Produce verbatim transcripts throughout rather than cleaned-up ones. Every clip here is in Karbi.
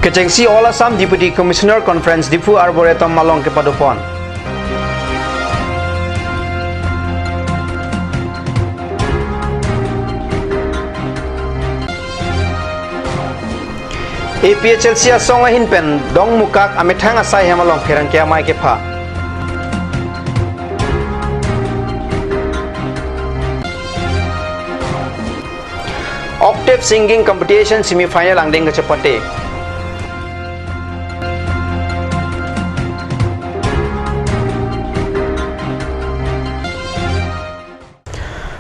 Kechengsi All Assam Deputy Commissioner Conference Diphu Arboretum along kepadopon. A P H L C asong ahin pen Dongmukak amethang asai hem along pherangke amei kepha. Octave Singing Competition semi-final angdeng kachepate.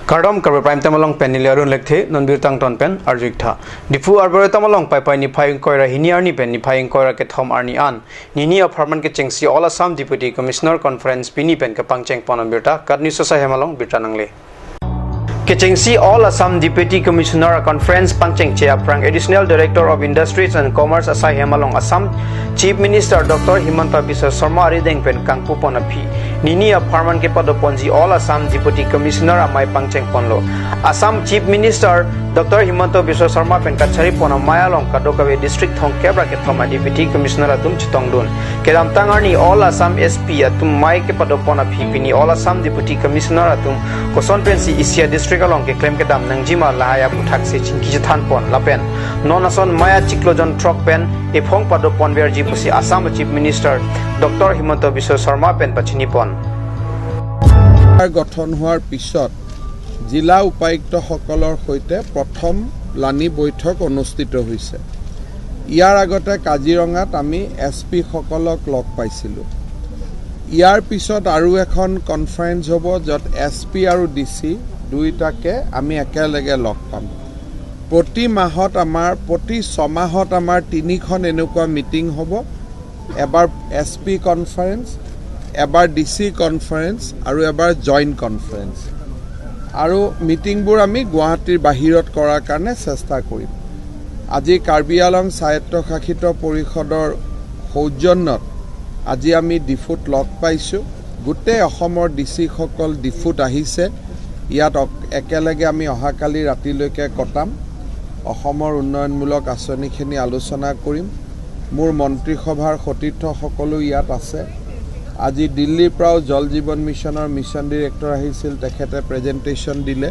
Kardom, Karbi Prime Time along pen neli Arun Lekthe, non birta angton pen arju-ik tha. Diphu Arboretum along Paipai niphai ingkoi ra hini arni pen niphai ingkoi ra kethom arni an nini apharman kechengsi All Assam Deputy Commissioner Conference pini pen kepangcheng pon abirta KAT News asai hem along birta nangle. Kechengsi All Assam Deputy Commissioner Conference pangchengche aphrang Additional Director of Industries and Commerce asai hem along Assam Chief Minister Doctor Himanta Biswa Sarma arideng pen kangpu pon aphi nini apharman kepadoponji All Assam Deputy Commissioner amei pangcheng ponlo. Assam Chief Minister Doctor Himanta Biswa Sarma pen kachari pon amei along kadokave district thomkep ra kethom a Deputy Commissioner atum chetongdun. Kedamtang arni All Assam S P atum mei kepadopon aphi pini All Assam Deputy Commissioner atum koson pensi isi a district along keklem kedam nangjima lahai aputhaksi chingki chethan pon lapen non ason mei achiklo jon throk pen ephong padoponverji pusi Assam Chief Minister Doctor Himanta Biswa Sarma pen pachini pon. চৰকাৰ গঠন হোৱাৰ পিছত জিলা উপায়ুক্তসকলৰ সৈতে প্ৰথম লানি বৈঠক অনুষ্ঠিত হৈছে। ইয়াৰ আগতে কাজিৰঙাত আমি এছ পিসকলক লগ পাইছিলোঁ। ইয়াৰ পিছত আৰু এখন কনফাৰেন্স হ'ব, য'ত এছ পি আৰু ডি চি দুয়োটাকে আমি একেলগে লগ পাম। প্ৰতি মাহত আমাৰ, প্ৰতি ছমাহত আমাৰ তিনিখন এনেকুৱা মিটিং হ'ব। এবাৰ এছ পি কনফাৰেন্স, এবাৰ ডি চি কনফাৰেন্স আৰু এবাৰ জইণ্ট কনফাৰেন্স। আৰু মিটিংবোৰ আমি গুৱাহাটীৰ বাহিৰত কৰাৰ কাৰণে চেষ্টা কৰিম। আজি কাৰ্বি আংলং স্বায়ত্তশাসিত পৰিষদৰ সৌজন্যত আজি আমি ডিফুত লগ পাইছোঁ। গোটেই অসমৰ ডি চিসকল ডিফুত আহিছে। ইয়াত অক-, একেলগে আমি অহাকালি ৰাতিলৈকে কটাম। অসমৰ উন্নয়নমূলক আঁচনিখিনি আলোচনা কৰিম। মোৰ মন্ত্ৰীসভাৰ সতীৰ্থসকলো ইয়াত আছে। আজি দিল্লীৰ পৰাও জল জীৱন মিছনৰ মিছন ডিৰেক্টৰ আহিছিল, তেখেতে প্ৰেজেণ্টেশ্যন দিলে।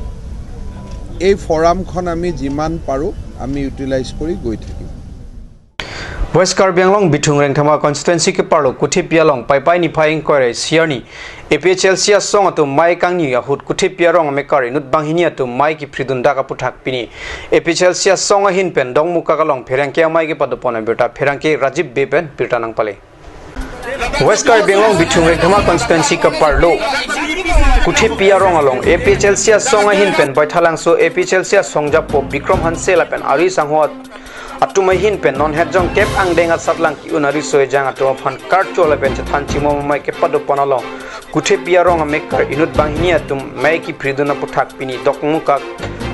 এই ফৰামখন আমি যিমান পাৰোঁ আমি ইউটিলাইজ কৰি গৈ থাকিম। West Karbi Anglong Bithung Rengthama constituency keparlo Kuthepi along Paipai niphai ingkoi ra isi arni A P H L C asong atum mei kangni ahut Kuthepi arong amekar inut banghini atum mei kiphridun dak aputhak pini A P H L C asong ahin pen Dongmukak along pherangke amei kepadopon abirta pherangke Rajiv Bey pen birta nangpale. West Karbi Anglong Bithung Rengthama constituency keparlo Kuthepi arong along A P H L C asong ahin pen Baithalangso A P H L C asongjapo Bikram Hanse lapen ari sangho atum ahin pen non het jongkep angdeng asatlang ki-un ariso ejang atum aphan karcho lapen chethan chimom amei kepadopon along Kuthepi arong amekar inut banghini atum mei kiphridun aputhak pini Dongmukak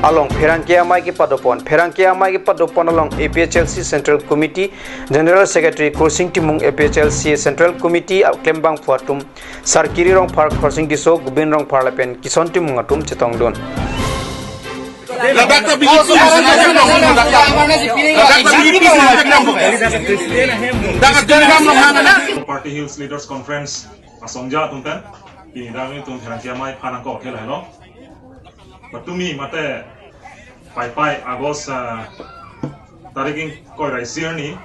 along pherangke amei kepadopon. Pherangke amei kepadopon along A P H L C Central Committee General Secretary Kursing Timung, A P H L C Central Committee a klembangphu atum Sarkiri Rongphar, Khorsing Tisso, Gubin Rongphar lapen Kison Timung atum chetongdun. Party Hills Leaders Conference asongja atum pen pini dak atum pherangke amei phan angko khel helo. Patumi mate Paipai August, ah, tarik ingkoi ra isi arni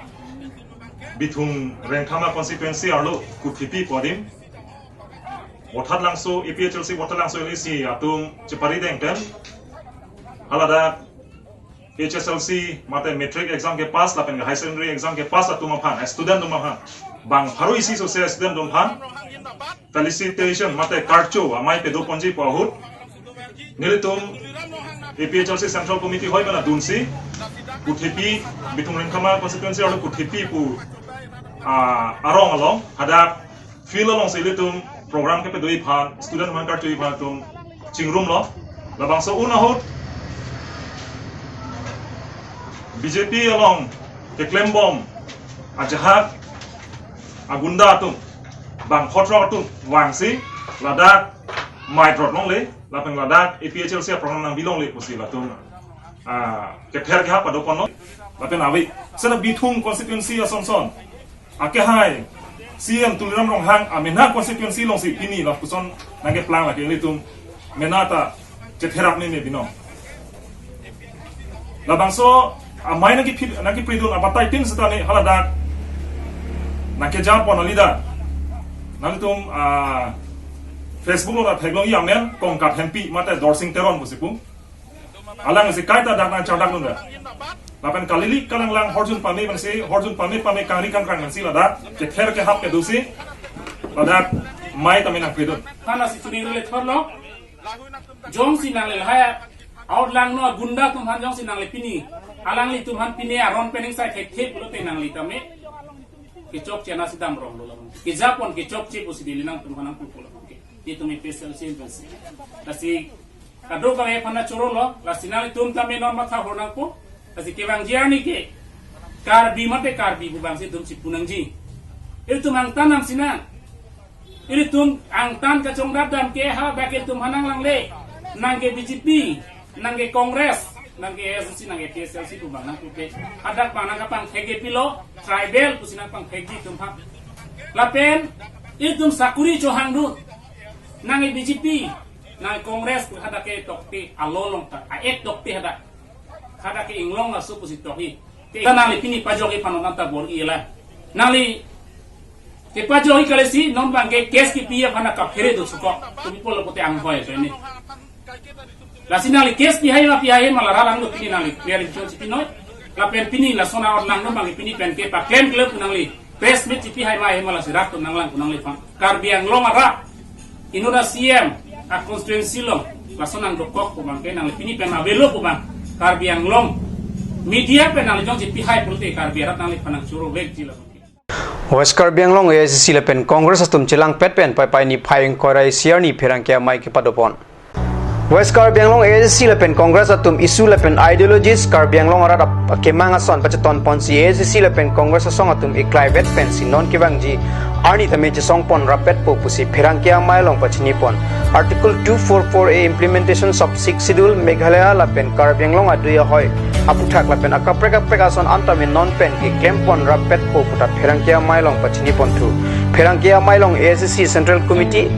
Bithung Rengthama constituency arlo Kuthepi pu adim Baithalangso A P H L C Baithalangso L A C atum chepari dengten haladak H S L C mate matric exam kepass lapen higher secondary exam kepass atum aphan, student atum aphan, bang pharo isi sose student atum aphan felicitation mate karcho amei padoponji pu ahut nelitum A P H L C Central Committee hoi mena dunsi Kuthepi, Bithung Rengthama constituency arlo Kuthepi pu, ah, arong along hadak field alongsi ilitum program kepadoji aphan, student aphan karchoji aphan itum chingrumlo. Labangso un ahut B J P along keklembom ajahak agunda atum, bang khotro atum vangsi ladak mei drop longle lapen ladak A P H L C aprogram nangbi longle pusi latum Ah, kepher kehap pado ponlo. Lapen ave. Seta Bithung constituency asonson. Akehai C M Tuliram Ronghang amena constituency alongsi pini lapuson nangkeplang lake ilitum mena ta chetherap meme binong. Labangso amei nangkephi-, nangkepridun abatai tin setame haladak nangkejam pon alida. Nangtum, ah, Facebook lo ta theklongji amen Kongkat Hempi mate Dorsing Teron pusi pu. Alangsi kaita dak nangchardakdun ra. Lapen kalili kalanglang horjun pame pensi, horjun pame pame kangri kangkrang pensi ladak chether kehap kedosi ladak mei tame nangpridun. Hana si chuning rule thorlo. Jongsi nangli lahai out langno gunda atum aphan jongsi nangli pini, alanglitum aphan pini aron pen ingsai thekthe pulote nangli tame kechokche nasi damronglo. Kejapon kechokche pusi neli nangtum aphan nangpupo. Itum A P H L C pensi. Lasi kadokave aphan nangchorolo, lasi nangtum tame non matha hor nangpo. Lasi kevangji arni ke Karbi mate Karbi pu abangsi itum chipu nangji. Ilitum angtan nang sinang. Ilitum angtan kachongdap dam ke hadak ilitum aphan nanglangle. Nangke B J P, nangke Congress, nangke A S D C, nangke T S L C pu abang nangpupe. Hadak abang nangkapangthek ke pilo, tribal pusi nangpangthekji itum aphan. Lapen ilitum sakuri chohangdun. Nangke B J P, nangke Congress pu hadak ke tokte alo along ta, a-ek tokte hadak. Hadak ke inglong laso pusi tokji. Te ta nangli pini pajokji aphan non ta bor-i la. Nangli kepajokji kalesi non abangke case kepi aphan kaphere do sukok. Tumi polo pote anghoi so ini. Lasi nangli case pihai ma pihai ma la ralang do pini nangli clear information si pinoi. Lapen pini lason a-out langno abang pini pen ke paklem klem nangli press meet chipihai ma hai ma lasi rak to nanglang ko nangliphan. Karbi Anglong arat inut a-C M a-constituency along lason nangdokok pu abangke nangli pini pen avelo pu abang Karbi Anglong media pen nangli jongsi pihai pulote Karbi arat nangliphan nangchoro vekji la. West Karbi Anglong A I C C lapen Congress atum chelangpet pen Paipai niphai ingkoi ra isi arni pherangke amei kepadopon. West Karbi Anglong A I C C lapen Congress atum issue lapen ideologies Karbi Anglong arat ap-, akemang ason pacheton ponsi A I C C lapen Congress asong atum eklaivet pensi non kevangji arni tame chesong pon rapetpo pusi pherangke amei along pachini pon. Article two four four A implementation sub sixth schedule Meghalaya lapen Karbi Anglong adui ahoi aputhak lapen akaprek kaprek ason an tame non pen keklem pon rapetpo pu ta pherangke amei along pachini ponthu. Pherangke amei along A I C C Central Committee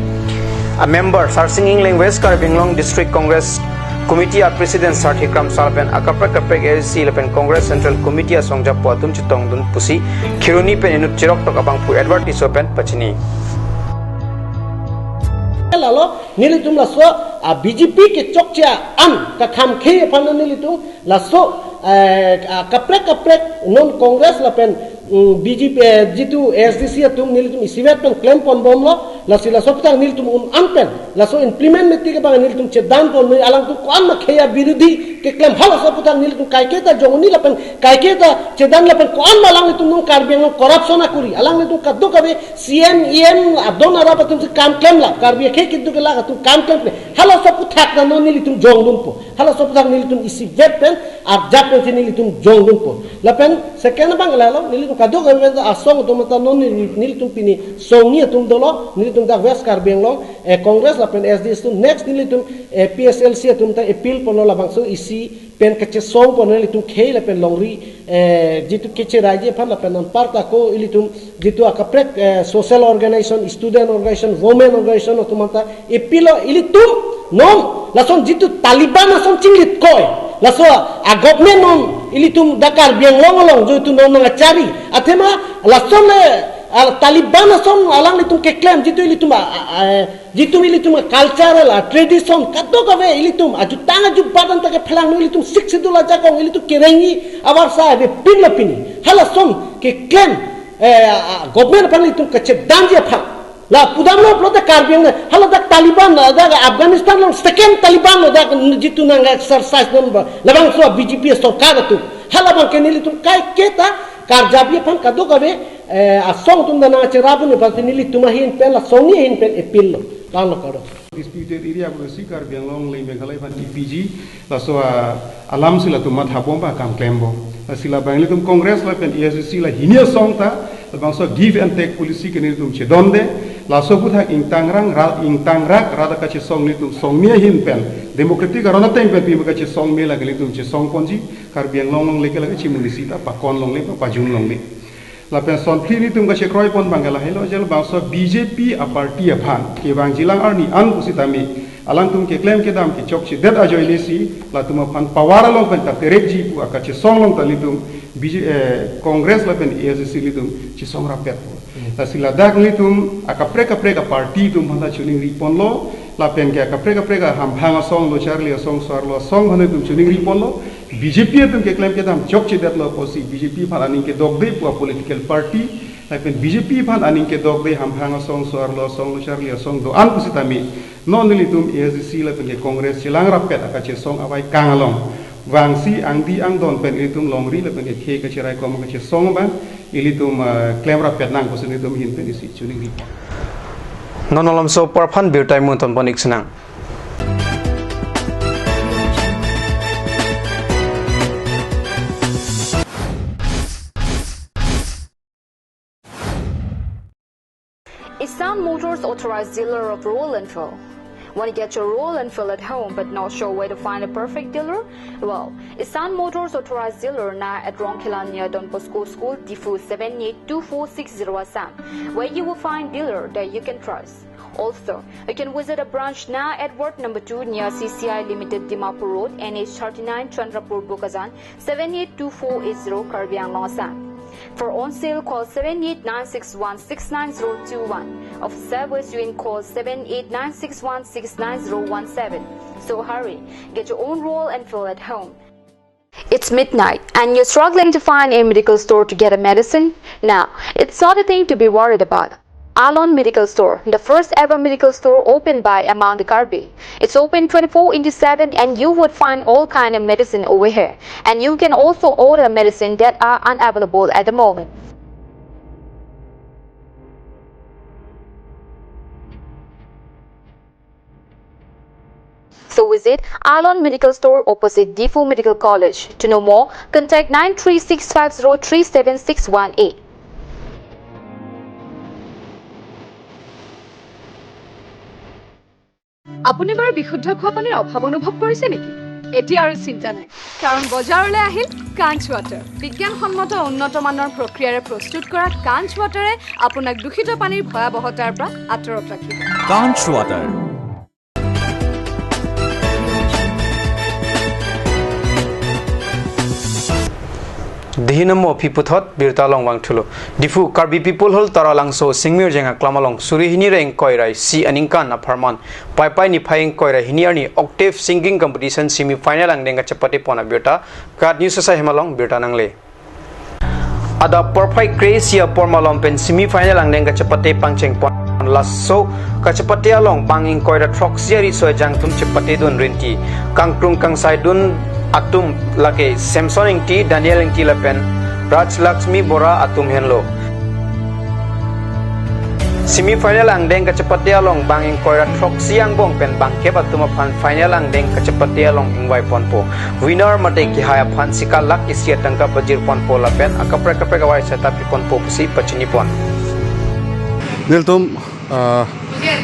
a-member Sarsing Engleng, West Karbi Anglong District Congress Committee a-president Sarthi Kramsa lapen akaprek kaprek A I C C lapen Congress Central Committee asong japo atum chetongdun pusi Kheroni pen inut chiroktok abangphu Edward Tisso pen pachini. Lalo nelitum laso a-B J P kechokche an kakham khei aphan nelitum laso, eh, a-, kaprek kaprek non Congress lapen, mm, B J P, eh, jitu A S D C atum nelitum isivet pen klem pon bomlo, lasi laso aputhak nelitum un-an pen laso implement mete ke abang nelitum chedan pon noi, alangtum ko-an ma khei a-birodhi keklem, halaso aputhak nelitum kaiketa jongni lapen kaiketa chedan lapen ko-an ma alanglitum non Karbi Anglong corruption akuri, alanglitum kadokave C M, E M adon arap atum si kam klem la, Karbi akhei kedo kelak atum kam klem le. Halaso aputhak ta non nelitum jongdunpo. Halaso aputhak nelitum isivet pen arjap pensi nelitum jongdunpo. Lapen second abang lalo, nelitum kadokave asong atum ta non neli-, nelitum pini songni atum dolo, nelitum dak West Karbi Anglong, eh, Congress lapen A S D C atum, next nelitum, eh, P S L C atum ta appeal ponlo labangso isi pen kachesong pon nelitum khei lapen longri, eh, jitu kecheraiji aphan lapen anparta ko ilitum jitu akaprek, eh, social organization, student organization, women organization atum anta appeal lo ilitum non lason jitu Taliban ason chinglit koi. Laso a-government non ilitum dak Karbi Anglong along jitu non nangchari. Athema lason le, ah, Taliban ason alanglitum keklem jitu ilitum a, a, a, jitu ilitum cultural, ah, tradition kadokave ilitum ajutang ajubat anta kephelang ilitum sixth schedule ajakong ilitum kerengji avarsa avepin lo pini. Halason keklem, eh, ah, government aphan ilitum kachedamji aphan. La pudamlo pulote Karbi Anglong, hala dak Taliban, la dak Afghanistan along second Taliban lo dak jitu nang exercise non ba, labangso B J P sorkar atum. Hala abangke nelitum kaiketa karjapji aphan kadokave, eh, asong atum ta nangcherapdun aphan nelitum ahin pen la songni ahin pen appeal lo. Langlo karo. Disputed area pusi Karbi Anglong le Meghalaya aphan T P G, laso a-, alam si latum matha bom ba kam klem bom. Lasi labang ilitum Congress lapen A S D C la hini asong ta, labangso give and take policy ke nelitum chedonde, Laso aphuthak ingtangrang ra, ingtangrak rat akachesong nelitum song me ahin pen, democratic aron ateng pen pima kachesong me lake nelitum chesong ponji, Karbi Anglong along lake lake chimunisi ta pakon longle, pa pajun longle. Lapen son phli nelitum kachekroi pon abang ke lahelo, jel bangso B J P a party aphan kevangjilang arni an pusitame alangtum keklem kedam kechokchedet ajoinesi latum aphan power along pen katerekji pu akachesong along ta nelitum B J, eh, Congress lapen A I C C nelitum chesong rapet pu. Lasi ladak nelitum akaprek kaprek a party atum aphan ta choningri ponlo, lapen ke akaprek kaprek ahamphang asong, locharli asong, so-arlo asong aphan nelitum choningri ponlo. B J P atum keklem kedam chokchedetlo pusi B J P aphan aning kedokde pu a political party, lapen B J P aphan aning kedokde hamphang asong, so-arlo asong, locharli asong do-an pusitame non nelitum A I C C lapen ke Congress chelang rapet akachesong avaikang along vangsi angdi angdon pen ilitum longri lapen ke khei kacherai kom akachesong abang ilitum, eh, klem rapet nang pusi nelitum ahin pen isi choningri. Non malomso apor aphan birta imun ton pon-ik sinang. Isan Motors, authorized dealer of Royal Enfield. Want to get your Royal Enfield at home but not sure where to find a perfect dealer? Well, Isan Motors, authorized dealer now at Rongkhela near Don Bosco School, Diphu, seven eight two four six zero Assam, where you will find dealer that you can trust. Also, you can visit a branch now at Ward number two near C C I Limited, Dimapur Road, N H thirty-nine, Chandrapur, Bokajan, seven eight two four eight zero, Karbi Anglong, Assam. For on sale, call seven eight nine six one six nine zero two one. Of service, you can call seven eight nine six one six nine zero one seven. So hurry, get your own Royal Enfield at home. It's midnight and you're struggling to find a medical store to get a medicine? Now, it's not a thing to be worried about. Alon Medical Store, the first ever medical store opened by Amang the Karbi. It's open twenty-four into seven and you would find all kind of medicine over here. And you can also order medicine that are unavailable at the moment. So visit Alon Medical Store opposite Diphu Medical College. To know more, contact nine three six five zero three seven six one eight. আপুনি বাৰু বিশুদ্ধ খোৱা পানীৰ অভাৱ অনুভৱ কৰিছে নেকি? এতিয়া আৰু চিন্তা নাই, কাৰণ বজাৰলৈ আহিল কাঞ্চ ৱাটাৰ। বিজ্ঞানসন্মত উন্নত মানৰ প্ৰক্ৰিয়াৰে প্ৰস্তুত কৰা কাঞ্চ ৱাটাৰে আপোনাক দূষিত পানীৰ ভয়াৱহতাৰ পৰা আঁতৰত ৰাখিব। Kanch Water. Dihino mo aphi puthot birta along vangthulo. Diphu, Karbi People Hall Taralangso Singmir Jeng aklam along suri hini ra ingkoi ra isi aningkan apharman Paipai niphai ingkoi ra hini arni Octave Singing Competition semi final angdeng kachepate pon abirta KAT News asai hem along birta nangle. Adap porphai kre-isi apor malom pen semi final angdeng kachepate pangcheng pon. Laso kachepate along bang ingkoi ra throksi ariso ejang atum chepate dun rinti. Kangkrung kangsai dun atum lake Samson Ingti, Daniel Ingti lapen Raj Lakshmi Bora atum henlo. Semi final angdeng kachepate along bang ingkoi ra throksi angbong pen bangkep atum aphan final angdeng kachepate along ingvai ponpo. Winner mate kehai aphan sika lakh isi atangka pajir ponpo lapen akaprek kaprek awai seta pi ponpo pusi pachini pon. Nelitum, ah,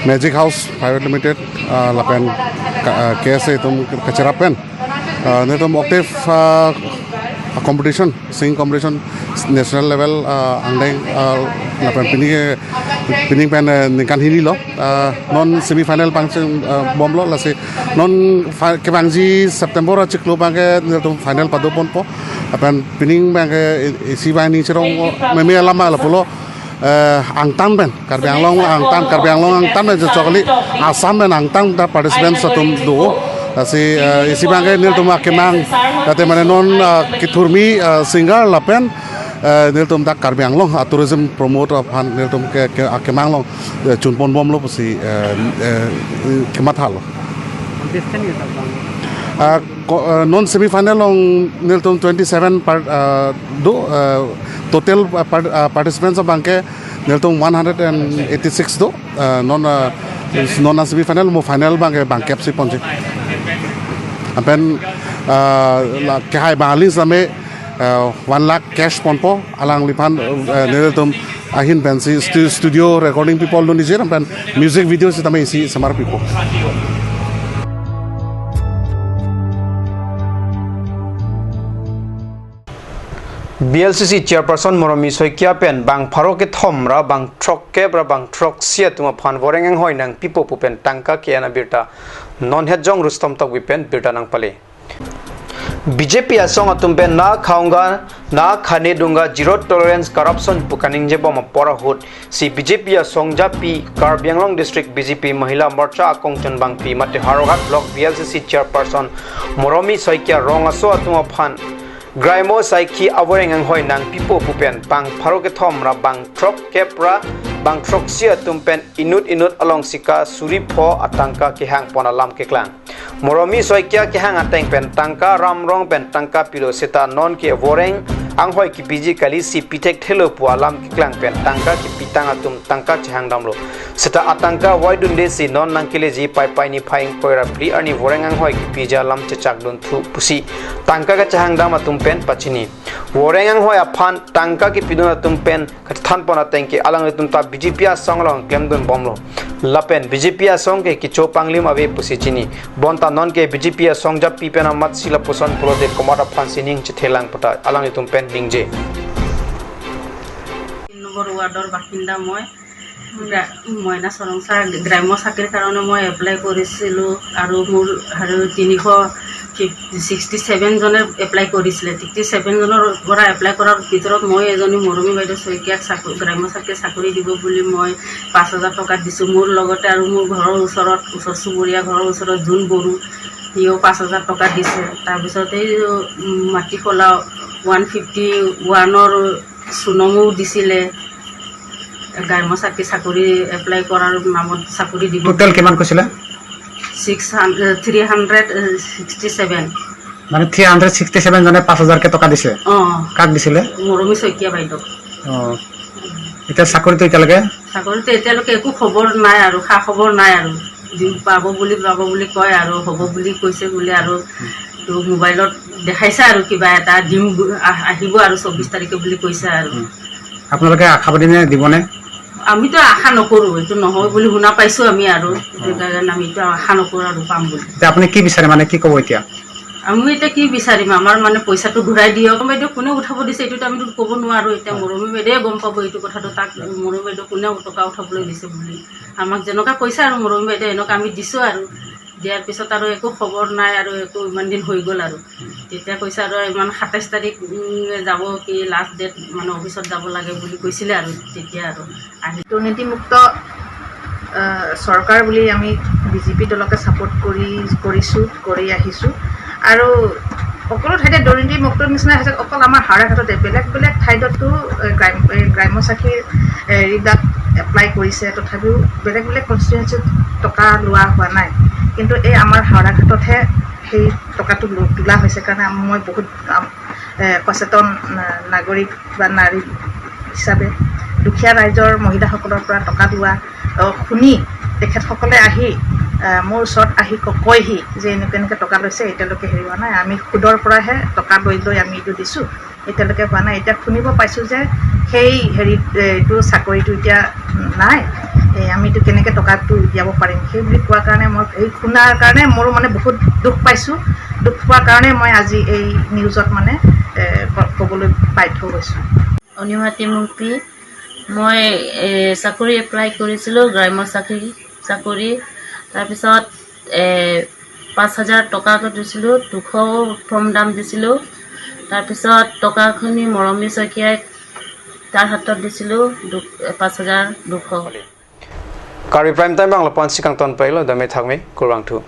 Magic House Private Limited, ah, lapen ka-, ah, K S A atum kacherap pen, ah, nelitum Octave, ah, competition, singing competition, national level, ah, angdeng, ah, lapen pini ke, pini pen, eh, ningkan hini lo, ah, non semi final pangcheng, ah, bomlo, lasi non fi-, kevangji September achiklo abangke nelitum final pado ponpo. Lapen pining abangke i-, isi abang ning cherong meme alam lapulo, eh, angtan pen, Karbi Anglong angtan, Karbi Anglong angtan pen chokali, Assam pen angtan ta participants atum do. Lasi, eh, isi abangke nelitum akemang, tate mane non, eh, kethurmi, eh, singer lapen, eh, nelitum dak Karbi Anglong, ah, tourism promote aphan nelitum ke, ke, akemang along, eh, chun pon bomlo pusi, eh, eh, kemathalo. Contestant ke ta bang? Ah, ko-, eh, non semi final along nelitum twenty-seven part, ah, do, eh, total, ah, part-, ah, participants abangke nelitum one hundred and eighty-six do, eh, non, ah, non semi final mo final abangke bangkep si ponji. Lapen, ah, la kehai bang aling same, eh, one lakh cash ponpo, alangliphan, eh, nelitum Ahin pensi stu-, studio recording people dun isi pen music video sitame isi samar pipo. B L C C chairperson Moromi Saikia pen bang pharo kethom ra bang throkkep ra bang throksi atum aphan voreng anghoi nangpipo pu pen tangka ke-en abirta non het jong Rustom Tokbi pen birta nangpale. B J P asong atum pen na khaunga, na khane dunga, zero tolerance corruption pu kaningjebom apor ahut si B J P asong japi Karbi Anglong District B J P Mahila Morcha akongchon bangpi mate Howraghat Block B L C C chairperson Moromi Saikia rong aso atum aphan graimo saikhi avoreng anghoi nangpipo pu pen bang pharo kethom ra bang throkkep ra bang throksi atum pen inut inut along sika suri pho atangka kehang pon alam keklang. Moromi Saikia kehang ateng pen tangka ramrong pen tangka pilo seta non ke voreng anghoi kipiji kali si pithekthelo pu alam keklang pen tangka kipitang atum tangka chehang damlo. Seta atangka vaidunde si non nangkeleji Paipai niphai ingkoi ra phli arni voreng anghoi kipiji alam chechak dunthu pusi tangka kachehang dam atum pen pachini. Voreng anghoi aphan tangka kipidun atum pen kathan pon ateng ke alanglitum ta B J P asong along klemdun bomlo. Lapen B J P asong ke kecho panglim ave pusi chini. Bonta non ke B J P asong japi pen amat si lapuson pulote komat aphan sining chethelang puta alanglitum pen ningje. তিন নম্বৰ ৱাৰ্ডৰ বাসিন্দা মই। গ্ৰা-, মইনা চৰংচা গ্ৰাম্য চাকৰিৰ কাৰণে মই এপ্লাই কৰিছিলোঁ আৰু মোৰ আৰু তিনিশ ছিক্সটি ছেভেন জনে এপ্লাই কৰিছিলে। ছিক্সটি ছেভেন জনৰ পৰা এপ্লাই কৰাৰ ভিতৰত মই এজনী মৰমী বাইদেউ শইকীয়াক চাকৰি, গ্ৰাম্য চাকৰি চাকৰি দিব বুলি মই পাঁচ হাজাৰ টকা দিছোঁ। মোৰ লগতে আৰু মোৰ ঘৰৰ ওচৰত, ওচৰ চুবুৰীয়া ঘৰৰ ওচৰত জোন বড়ো, সিও পাঁচ হাজাৰ টকা দিছে। তাৰপিছত এই, উম, মাটিখোলা ওৱান ফিফটি ওৱানৰ চুনমো দিছিলে, গ্ৰাম্য চাকৰি, চাকৰি এপ্লাই কৰাৰ নামত চাকৰি দিব। টোটেল কিমান কৈছিলে? Six hundred, three hundred sixty seven. মানে থ্ৰী হাণ্ড্ৰেড ছিক্সটি ছেভেন জনে পাঁচ হাজাৰকে টকা দিছে? অ। কাক দিছিলে? মৰমী শইকীয়া বাইদেউ। অ। এতিয়া চাকৰিটো এতিয়ালৈকে? চাকৰিটো এতিয়ালৈকে একো খবৰ নাই আৰু, খা খবৰ নাই আৰু। দিম, পাব বুলি, পাব বুলি কয় আৰু, হ'ব বুলি কৈছে বুলি আৰু। তো মোবাইলত দেখাইছে আৰু কিবা এটা দিম বু-, আহ, আহিব আৰু চৌবিশ তাৰিখে বুলি কৈছে আৰু। উম। আপোনালোকে আশাবাদী নে, দিবনে? আমিতো আশা নকৰোঁ, এইটো নহয় বুলি শুনা পাইছোঁ আমি আৰু। উম। সেইটো কাৰণে আমিতো আশা নকৰোঁ আৰু পাম বুলি। এতিয়া আপুনি কি বিচাৰে, মানে কি ক'ব এতিয়া? আমি এতিয়া কি বিচাৰিম? আমাৰ মানে পইচাটো ঘূৰাই দিয়ক। বাইদেউ কোনে উঠাব দিছে এইটোতো আমিতো ক'ব নোৱাৰোঁ। এতিয়া হয়। মৰমী বাইদেৱে গম পাব এইটো কথাটো, তাক মৰমী বাইদেউ কোনে টকা উঠাবলৈ দিছে বুলি। আমাক যেনেকুৱা কৈছে আৰু মৰমী বাইদেউ, এনেকুৱা আমি দিছোঁ আৰু। দিয়াৰ পিছত আৰু একো খবৰ নাই আৰু, একো ইমান দিন হৈ গ'ল আৰু। তেতিয়া কৈছে আৰু ইমান সাতাইছ তাৰিখ, উম, যাব কি লাষ্ট ডেট, মানে অফিচত যাব লাগে বুলি কৈছিলে আৰু তেতিয়া আৰু আহি। দুৰ্নীতিমুক্ত, আহ, চৰকাৰ বুলি আমি বি জে পি দলকে ছাপোৰ্ট কৰি, কৰিছোঁ, কৰি আহিছোঁ। আৰু সকলো ঠাইতে দুৰ্নীতিমুক্ত নিচিনা হৈছে, অকল আমাৰ হাওৰাঘাটতে, বেলেগ বেলেগ ঠাইতো, এ, গ্ৰাম-, এ, গ্ৰাম্য চাকৰি, এ, এইবিলাক এপ্লাই কৰিছে, তথাপিও বেলেগ বেলেগ কনষ্টিটুৱেঞ্চিত টকা লোৱা হোৱা নাই। কিন্তু এই আমাৰ হাওৰাঘাটতহে সেই টকাটো লো-, তোলা হৈছে কাৰণে মই বহুত, আম, এ, সচেতন, আ, নাগৰিক বা নাৰী হিচাপে দুখীয়া ৰাইজৰ মহিলাসকলৰ পৰা টকা লোৱা, অ, শুনি তেখেতসকলে আহি, আ, মোৰ ওচৰত আহি ক-, কয়হি যে এনেকে এনেকে টকা লৈছে, এতিয়ালৈকে হেৰি হোৱা নাই, আমি সুদৰ পৰাহে টকা লৈ লৈ আমি এইটো দিছোঁ, এতিয়ালৈকে হোৱা নাই। এতিয়া শুনিব পাইছোঁ যে সেই হেৰিত, এ, এইটো চাকৰিটো এতিয়া নাই, এ, আমি এইটো কেনেকে টকাটো উলিয়াব পাৰিম, সেই বুলি কোৱাৰ কাৰণে মই, এই শুনাৰ কাৰণে মোৰো মানে বহুত দুখ পাইছোঁ। দুখ পোৱাৰ কাৰণে মই আজি এই নিউজত মানে, এ, ক-, ক'বলৈ বাধ্য হৈছোঁ। অনিমা টিমুংপি, মই, এ, চাকৰি এপ্লাই কৰিছিলোঁ, গ্ৰাম্য চাকৰি, চাকৰি। তাৰপিছত, এ, পাঁচ হাজাৰ টকা দিছিলোঁ, দুশ ফৰ্ম দাম দিছিলোঁ। তাৰপিছত টকাখিনি মৰমী শইকীয়াই তাৰ হাতত দিছিলোঁ, দু-, পাঁচ হাজাৰ দুশ। Karbi Prime Time bang lapu-an si kangton pelo, dame thakme, kurvangthu.